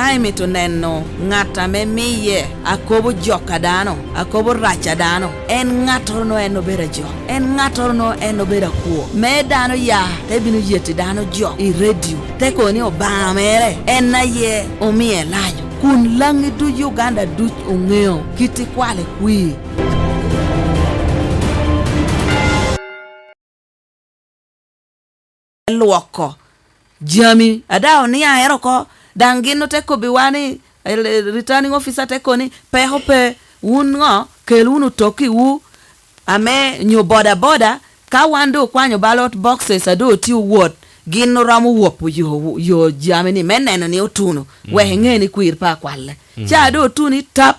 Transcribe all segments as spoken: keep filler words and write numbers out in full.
Ka imito neno ŋat ame miye akobo jok a dano, akobo rac a dano, en ŋattoro no en obedo ajok, en ŋattoro no en obedo akwo. Me dano ya te bino yeti dano jok i redio, te kobo ni Obaŋa mere en aye omie layo, kun laŋi duc Uganda duc oŋeo kit ikwalo i kwir. Lwoko jami a daŋ oniaŋere oko, daŋ gin ote kobbiwa ni, eh, returning officer te kobo ni, "Peko pe, wun ŋo? Kel wunu tokiwu ame nyo bodaboda, ka wan doŋ okwanyo ballot boxes a doŋ otye owot, gin oromo wopo yo, yo jami-ni me neno ni otuno, wek eŋe ni kwir pe akwalle." Ca doŋ otuno i tap,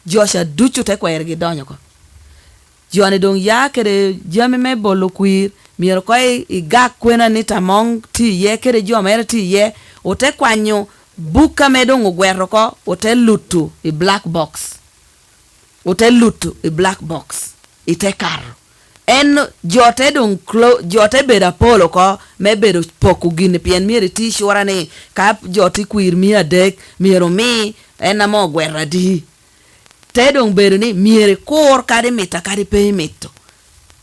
jo ca ducu te kwergi donyo oko. Jo-ni doŋ ya kede jami me bolo kwir, myero koŋ i-, igak kwena ni Tamoŋ tye iye kede jo mere tye iye, ote kwanyo buk ame doŋ ogwero oko, ote luto i black box. Ote luto i black box, ite kato. En jo te doŋ clo-, jo te bedo apol oko me bedo poko gini, pien myero iti cura ni ka jo tye kwir mia adek, myero omi en ame ogwero adi. Te doŋ bedo ni myero ikur kadi imito kadi pe imito.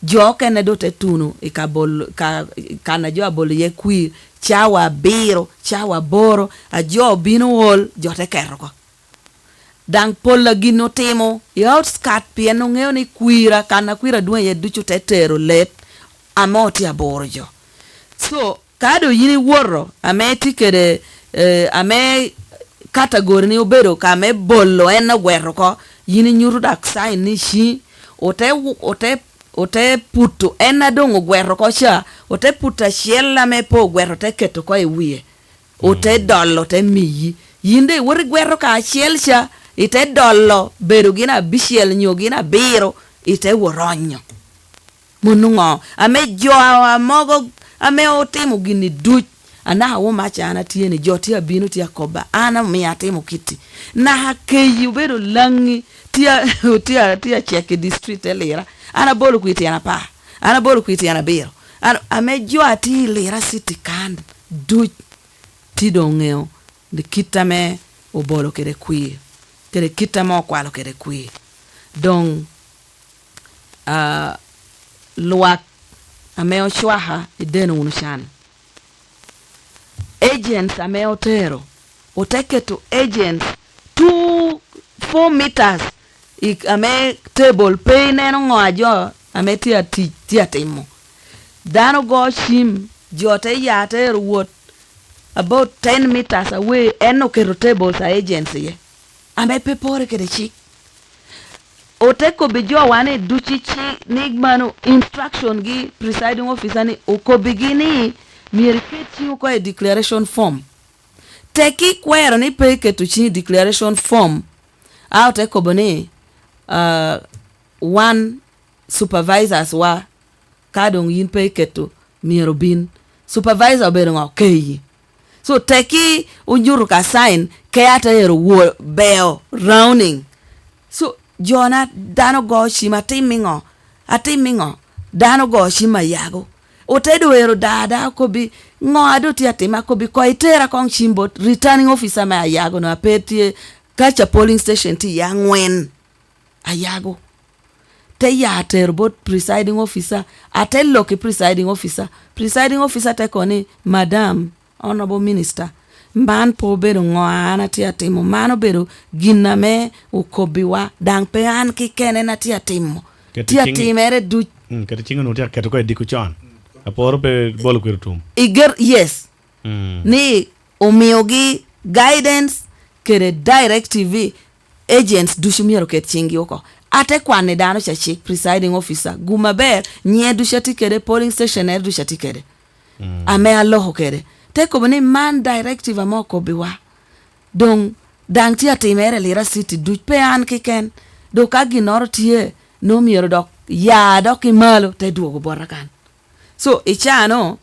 Jo okene doŋ te tuno i ka bol-, ka-, kan a jo abolo iye kwir, cawa abiro, cawa aboro, a jo obino ol, jo te keto oko. Daŋ pol a gin otimo i outskirt, pien oŋeo ni kwir a kan a kwir adwoŋ iye ducu te tero let ame otye aboro jo. So, ka doŋ yin iwoto, ame itye kede, eh, ame category-ni obedo ka me bolo en ogwero oko, yin inyuto dak sign ni ciŋi, ote wu-, ote, ote puto en a doŋ ogwero oko ca, ote puto acel ame pe ogwero, ote keto oko i wie, ote dolo, ote miyi. Yin doŋ iwoto igwero ka acel ca, ite dolo, bedo gin abicel nyo gin abiro, ite wot onyo. Mano ŋo? Ame jo a mogo ame otimo gini duc, anaka wun maca an atye ni, jo tye abino tye akobba, an omio atimo kitti. Naka keyi obedo laŋi, tye a-, tye a-, tye acek i district te Lira. An abolo kwir tyen apar, an abolo kwir tyen abiro. An, ame jo a tye i Lira City kan duc, tye doŋ oŋeo ni kit ame obolo kede kwir, kede kit ame okwalo kede kwir. Doŋ, ah, lwak ame ocwaka ideno wunu can. Agents ame otero, ote keto agents two, four meters i, ame table pe ineno ŋo a jo ame tye atic tye atimo. Dano go cim, jo te ya te ero wot about ten meters away, en oketo tables a agents iye, ame pe pore kede cik. Ote kobbi jo wa ni duc i ci-, ni mano instruction gi presiding officer ni okobbigi ni myero iket ciŋ oko i declaration form. Tek ikwero ni pe iketo ciŋ i declaration form, a ote kobo ni, ah, wan supervisors wa, ka doŋ yin pe iketo, myero obin. Supervisor obedo ŋo? Keyi. So, tekki onyuto ka sign, ke ate ero wo-, beo, rounding. So, jona, dano go cim, atim i ŋo? Atim i ŋo? Dano go cim ayago. Ote doŋ ero da, da okobbi, ŋo a doŋ tye atima? Akobbi, ko itera koŋ cim bot returning officer me ayago no, a pe tye, ka ca polling station tye iye aŋwen. Ayago. Te ya tero bot presiding officer, ate lok i presiding officer. Presiding officer te kono ni, "Madam, Honorable Minister, man pe obedo ŋo a an atye atimo, man obedo gin ame okobbiwa, daŋ pe an keken en atye atimo." Keti Tye ciŋ-, atimere duc. Mm, keti ciŋ onwoŋo tye aketo oko i diko con. Aporo pe bolo kwir otum. Iger, yes. Mm. Ni omiogi guidance kede directive, agents ducu myero oket ciŋgi oko. Ate kwanni dano ca cik, presiding officer, gum aber, nyiŋe ducu atye kede, polling station ere ducu atye kede. Mm. Ame aloko kede. Te kobo ni man directive ame okobbiwa. Doŋ daŋ tye atimere i Lira City duc, pe an keken. Doŋ ka ginnoro tye, nwoŋo myero dok ya dok i malo, te dwogo bota kan. So, i caa-no,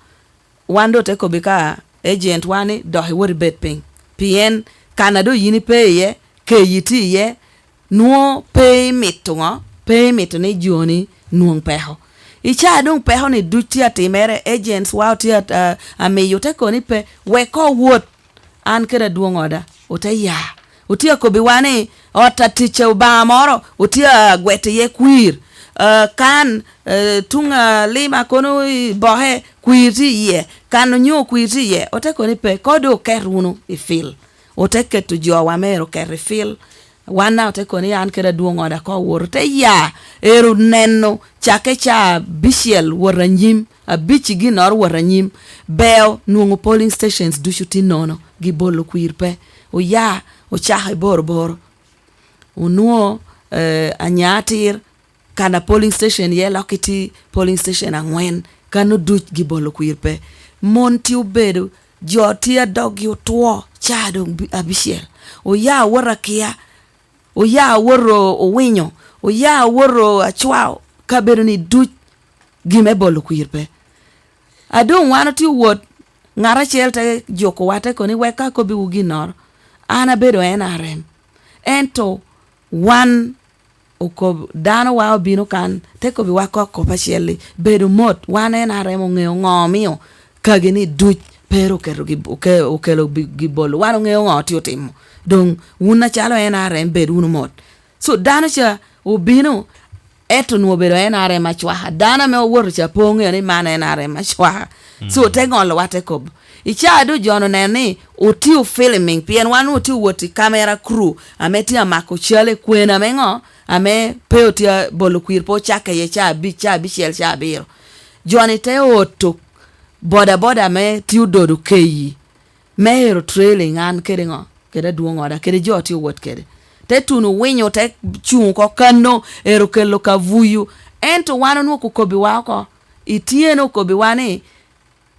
wan doŋ te kobbi ka agent wa ni, "Dok iwot ibed piny." Pien kan a doŋ yin ipe iye, keyi tye iye, nwoŋo pe imito ŋo? Pe imito ni joni nwoŋ peko. I caa doŋ peko-ni duc tye atimere, agents wa tye at-, a-, amiyo te kobo ni pe, wek koŋ owot, an kede adwoŋ oda, ote ya. Otye akobbiwa ni, ot atic Obaŋa moro, otye agwet iye kwir. Ah, kan, eh, tuŋ alima kono i boke, kwir tye iye. Kan onyo kwir tye iye. Ote kono ni pe, kono doŋ oket wunu i fil. Ote keto jowa mere oket i fil. Wan daŋ ote kono ni an kede adwoŋ oda ko owoto, te ya, ero neno, cakke ca abicel wot anyim, abic i ginnoro wot anyim, beo nwoŋo polling stations ducu tye nono, gibolo kwir pe. Oya, ocako i Boroboro. Onwoŋo, eh, anya atir, kan a polling station iye lok itye polling station aŋwen, kan oduc gibolo kwir pe. Mon tye obedo, jo tye a doggi otwo, ca doŋ bi-, abicel. Oya owoto akia, oya owoto owinyo, oya owoto acwao, kabedo-ni duc gin me bolo kwir pe. A doŋ wan otye owot, ŋat acel te jukowa, te kono ni, "Wek akobbiwu ginnoro, an abedo N R M." Ento wan okob-, danowa obino kan, te kobbiwa kok kop acel-li, "Bedo mot, wan N R M oŋeo ŋo omio kagi-ni duc pe ru oketo gi-, oke-, okelo bi-, gi bolo. Wan oŋeo ŋo otye otimo. Doŋ wun acalo N R M bed wunu mot." So dano ca obino, ento onwoŋo obedo N R M acwaka. Dano ame owoto ca pe oŋeo ni man N R M acwaka. So te ŋolowa te kobo. I caa doŋ jo-nu oneno ni otye ofilming, pien wan otye owot i camera crew ame tye amako cal i kwena me ŋo, ame pe otye abolo kwir, pe ocakke iye caa abic, caa abicel, caa abiro. Jo-ni te oto bodaboda ame tye ododo keyi, me ero trailing an kede ŋo, kede adwoŋ oda, kede jo tye owot kede. Te tuno winyo, te cuŋ oko kanno, ero kelo kavuyu. Ento wan onwoŋo okobbiwa oko, ityeno okobbiwa ni,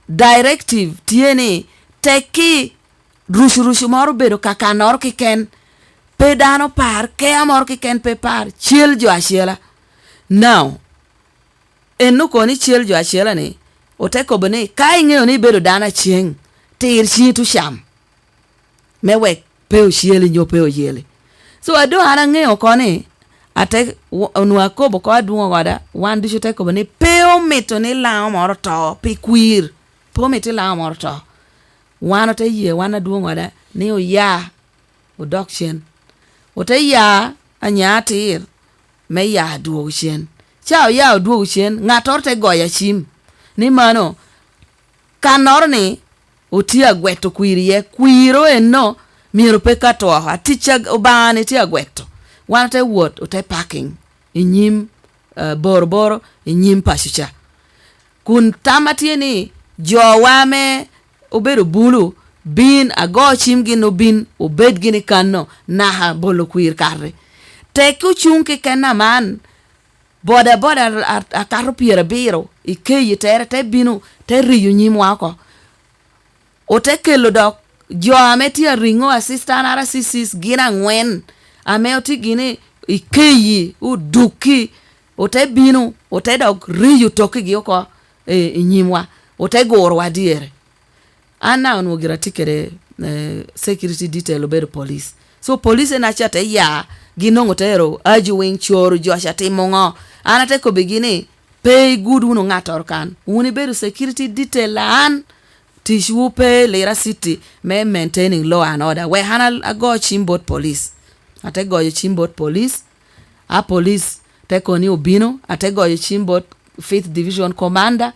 directive tye ni, tekki rucurucu moro obedo kakannoro keken, pe dano par, kea moro keken pe par, cel jo acela. Now, en okobo ni cel jo acela-ni, ote kobo ni, "Ka iŋeo ni ibedo dano aceŋ, tir ciŋi tucam, me wek pe oceli nyo pe oyeli." So, a doŋ an aŋeo oko ni, ate, w-, onwoŋo akobo oko adwoŋ oda, wan ducu te kobo ni, "Pe omito ni Laŋo moro to pi kwir, pe omito ni Laŋo moro to." Wan ote ye, wan adwoŋ oda, ni oya, odok cen. Ote ya anya atir me ya adwogo cen. Ca oya odwogo cen, ŋattoro te goyo acim ni, "Mano, kannoro-ni otye agweto kwir iye, kwiro enno myero pe ka to oko, atic a Obaŋa-ni tye agweto." Wan ote wot, ote parking i nyim, eh, Boroboro, i nyim paco ca. Kun tam a tye ni, jowa ame obedo bulu, bin ago cim gin obin, obed gini kanno, naka bolo kwir kati. Tek ocuŋ keken aman, bodaboda a-, a-, akato pyerabiro i keyi tere, te bino, te riyo nyimwa oko. Ote kelo dok jo ame tye ariŋo, assistant R C Cs gin aŋwen, ame otye gini i keyi, odukki, ote bino, ote dok riyo tokkigi oko i, i nyimwa, ote gurowa dyere. An daŋ onwoŋo gira atye kede, eh, security detail obedo police. So, police enaca te ya, gin onwoŋo te ero ajuwiŋ coro jo ca timo ŋo. An ate kobbigi ni, "Pe igud wunu ŋattoro kan. Wun ibedo security detail a an, ticwu pe Lira City me maintaining law and order." Wek an a-, ago cim bot police. Ate goyo cim bot police, a police te kono ni obino, ate goyo cim bot Fifth Division Commander,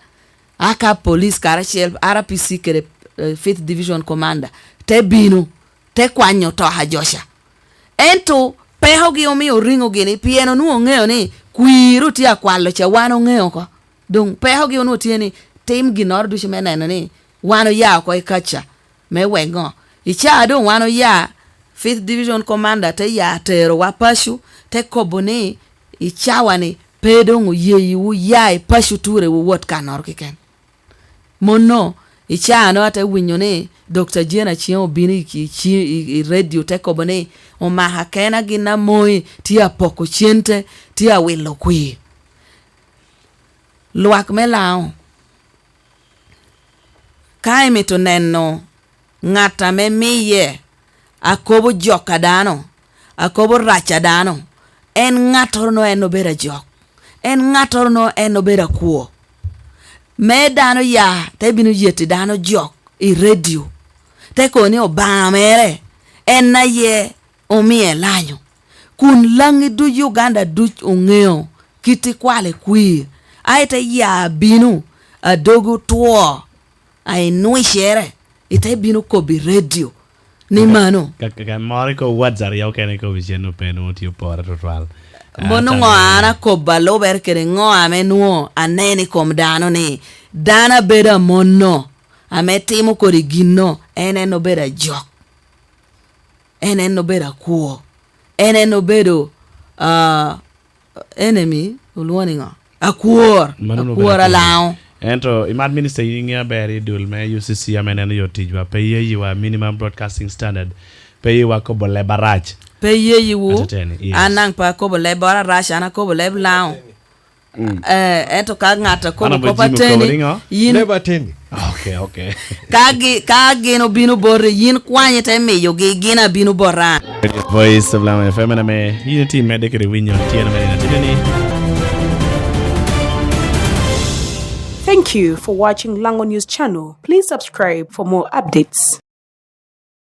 aka police karacel R P C kede, eh, Fifth Division Commander, te bino, te kwanyo otoka jo ca. Ento pekogi omio oriŋo gini, pien onwoŋo oŋeo ni kwir otye akwalo ca, wan oŋeo oko. Doŋ pekogi onwoŋo tye ni tim ginnoro ducu me neno ni wan oya oko i kaca, me wek ŋo? I caa doŋ wan oya, Fifth Division Commander te ya terowa paco, te kobo ni, "I cawa-ni, pe doŋ oyeyiwu ya i paco ture wuwot kannoro keken." Monno, i caa-nu ate winyo ni Doctor Jane Aceng obino i, i, i, i redio te kobo ni, "Omaka kena gin a moi tye apoko cente, tye awilo kwir." Lwak me Laŋo, ka imito neno ŋat ame miye akobo jok a dano, akobo rac a dano, en ŋattoro no en obedo ajok, en ŋattoro no en obedo akwo. Me dano ya, te bino yeti dano jok i redio, te kobo ni Obaŋa mere En aye omie lanyo, kun laŋi duc Uganda duc oŋeo kit ikwalo i kwir, a ite ya bino, adogi otwo, a inwicere, ite bino kobbi i redio ni mano. Ka, ka, ka moro ikobo words aryo okene ikobo icen ope nwoŋo tye opore tutwal. Mono ŋo an akobo alubere kede ŋo ame nwoŋo aneno i kom dano ni dano abedo amonno ame timo kodi ginno, en en obedo ajok, en en obedo akwo, en en obedo, ah, enemy, olwoŋo ni ŋo? Akwor, mano obedo akwor alaŋo. Ento imat minister, in iŋeo aber i dul me U C C ame neno yo ticwa, pe iyeyiwa minimum broadcasting standard, pe iyeyiwa kobo leb arac. Pe iyeyiwu, ateteni, yes. An naŋ pe akobo leb arac, an akobo leb laŋo. Mm. Eh, ento ka ŋat akobo kop ateni, yin leb ateni. Okay, okay. Ka gi-, ka gin obino boti, yin kwany ite miyogi, gin abino bota. Radio Voice of Lango F M en ame yin itye medde kede winyo tyen ame nino ateni ni. Thank you for watching Lango News Channel. Please subscribe for more updates.